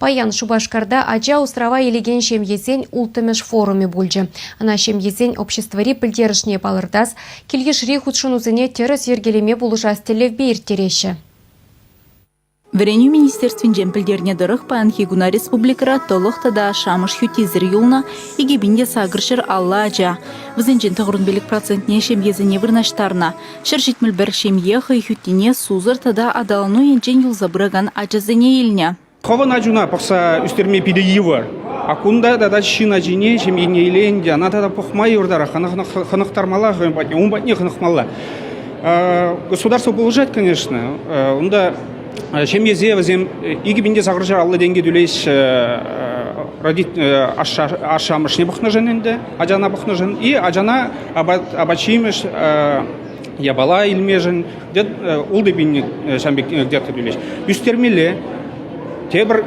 Паян Шупашкарта ача усрава илекен ҫемьесен улттӑмӗш форумӗ пулчӗ. Ӑна ҫемьесен обществӑри пӗлтерӗшне палӑртас, кил-йышри хутшӑнусене тӗрӗс йӗркелеме пулӑшас тӗллевпе ирттереҫҫӗ. Вӗренӳ министерствинчен пӗлтернӗ тӑрӑх, паянхи куна республикӑра тӑлӑх тата ашшӗ-амӑш хӳттисӗр юлнӑ 2850 ача. Вӗсенчен 95 процентне ҫемьесене вырнаҫтарнӑ. 171 ҫемье хӑй хӳттине сусӑр тата аталану енчен юлса пыракан ачасене илнӗ. Хӑвӑн ачуна пӑхса ӳстерме питӗ йывӑр. А кунта тата ҫын ачине ҫемьене илен те, ӑна тата пӑхма йывӑртарах, хӑнӑхтармалла хӑйӗн патне, ун патне хӑнӑхмалла. Государство пулӑшать, конечно. Унта ҫемьесе вӗсем 2850 тенкӗ тӳлеҫҫӗ ашшӗ-амӑшне пӑхнӑшӑн ӗнтӗ, ачана пӑхнӑшӑн. И ачана апат-ҫимӗҫ, япала илмешӗн ултӑ пин ҫам пек где-то тӳлеҫ. Ӳстермелле. Тепӗр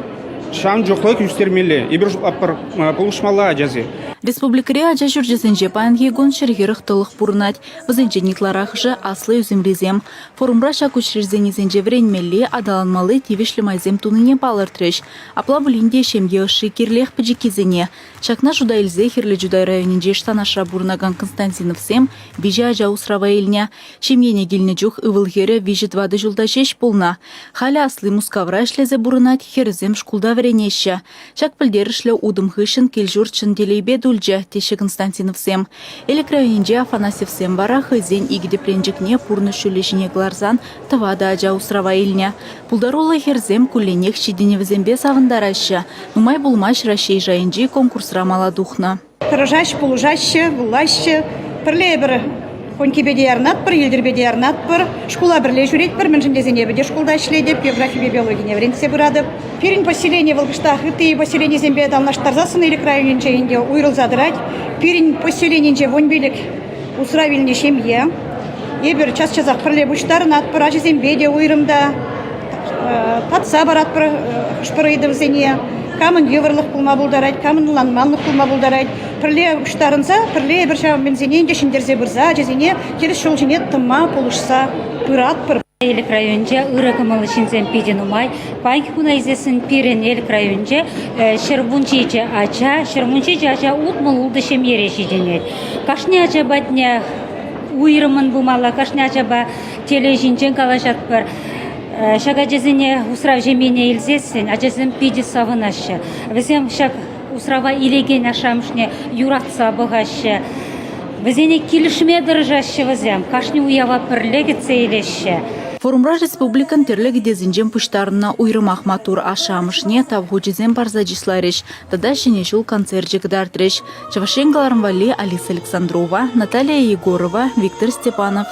ҫавӑн чухлех ӳстермелле. Эпир шутлатпӑр, пулӑшмалла ачасем. Республикӑри ача ҫурчӗсенче паянхи кун 140 тӑлӑх пурӑнать. Вӗсенчен ытларахӑшӗ аслӑ ӳсӗмрисем. Форумра ҫак учрежденисенче вӗренмелли, аталанмалли тивӗҫлӗ майсем тунине палӑртрӗҫ. Апла пулин те ҫемье ӑшши кирлех пӗчӗккисене. Ҫакна шута илсе Хӗрлӗ Чутай районӗнчи Штанашра пурӑнакан Константиновсем виҫӗ ача усрава илнӗ. Ҫемьене килнӗ чух ывӑл-хӗрӗ виҫӗ-тӑватӑ ҫулта ҫеҫ пулнӑ. Халӗ асли Мускавра ӗҫлесе пурӑнать, хӗрӗсем шкулта вӗренеҫҫӗ. Ҫак пӗлтерӗшлӗ утӑм хыҫҫӑн кил-ҫурт чӑн телейпе тулчӗ, теҫҫӗ Константиновсем. Элӗк районӗнчи Афанасьевсем вара хӑйсен икӗ тӗпренчӗкне пурнӑҫ ҫулӗ ҫине кӑларсан тӑватӑ ача усрава илнӗ. Пултаруллӑ хӗрсем кулленех ҫитӗнӗвӗсемпе савӑнтараҫҫӗ. Нумай пулмасть Раҫҫей шайӗнчи конкурсра мала тухнӑ. Тӑрӑшаҫ, пулӑшаҫҫӗ, вулаҫҫӗ. Пӗрле эпир конькипе те ярӑнатпӑр, йӗлтӗрпе те ярӑнатпӑр. Шкула пӗрле ҫӳретпӗр, мӗншӗн тесен эпӗ те шкулта ӗҫлетӗп, географипе биологине вӗрентсе пыратӑп. Пирӗн поселени вӑл кӑштах ытти поселенисемпе танлаштарсассӑн Элӗк районӗнче ӗнтӗ уйрӑлса тӑрать. Пирӗн поселенинче 15 усрав илнӗ ҫемье. Эпир час-часах пӗрле пуҫтарӑнатпӑр, ачасемпе те уйрӑм та татса паратпӑр хӑш-пӗр ыйтӑвсене. Камӑн йывӑрлӑх пулма пултарать, камӑн ӑнланманлӑх пулма пултарать. Пӗрле пуҫтарӑнса, пӗрле эпир ҫав мӗнсене ӗнтӗ ҫӗнтерсе пырса ачасене тӗрӗс ҫул ҫине тӑма пулӑшса пыратпӑр. Элӗк районӗнче ырӑ кӑмӑллӑ ҫынсем питӗ нумай. Паянхи куна илсессӗн пирӗн Элӗк районӗнче 117 ача, 117 ача 66 ҫемьере ҫитӗнет. Кашни ача патне уйрӑммӑн пымалла, кашни ачапа телей ҫинчен калаҫатпӑр. Ҫак ачасене усрав ҫемьене илсессӗн ачасем питӗ савӑнаҫҫӗ. Вӗсем ҫак усрава илекен ашшӗ-амӑшне юратса пӑхаҫҫӗ. Вӗсене килӗшме тӑрӑшаҫҫӗ вӗсем, кашни уява пӗрле кӗтсе илеҫҫӗ. Форумра республикӑн тӗрлӗ кӗтесӗнчен пуҫтарӑннӑ уйрӑмах маттур ашшӗ-амӑшне тав хучӗсем парса чысларӗҫ тата Ҫӗнӗ ҫул концерчӗ кӑтартрӗҫ. Чӑваш Ен кӑларӑм валли Алиса Александрова, Наталия Егорова, Виктор Степанов.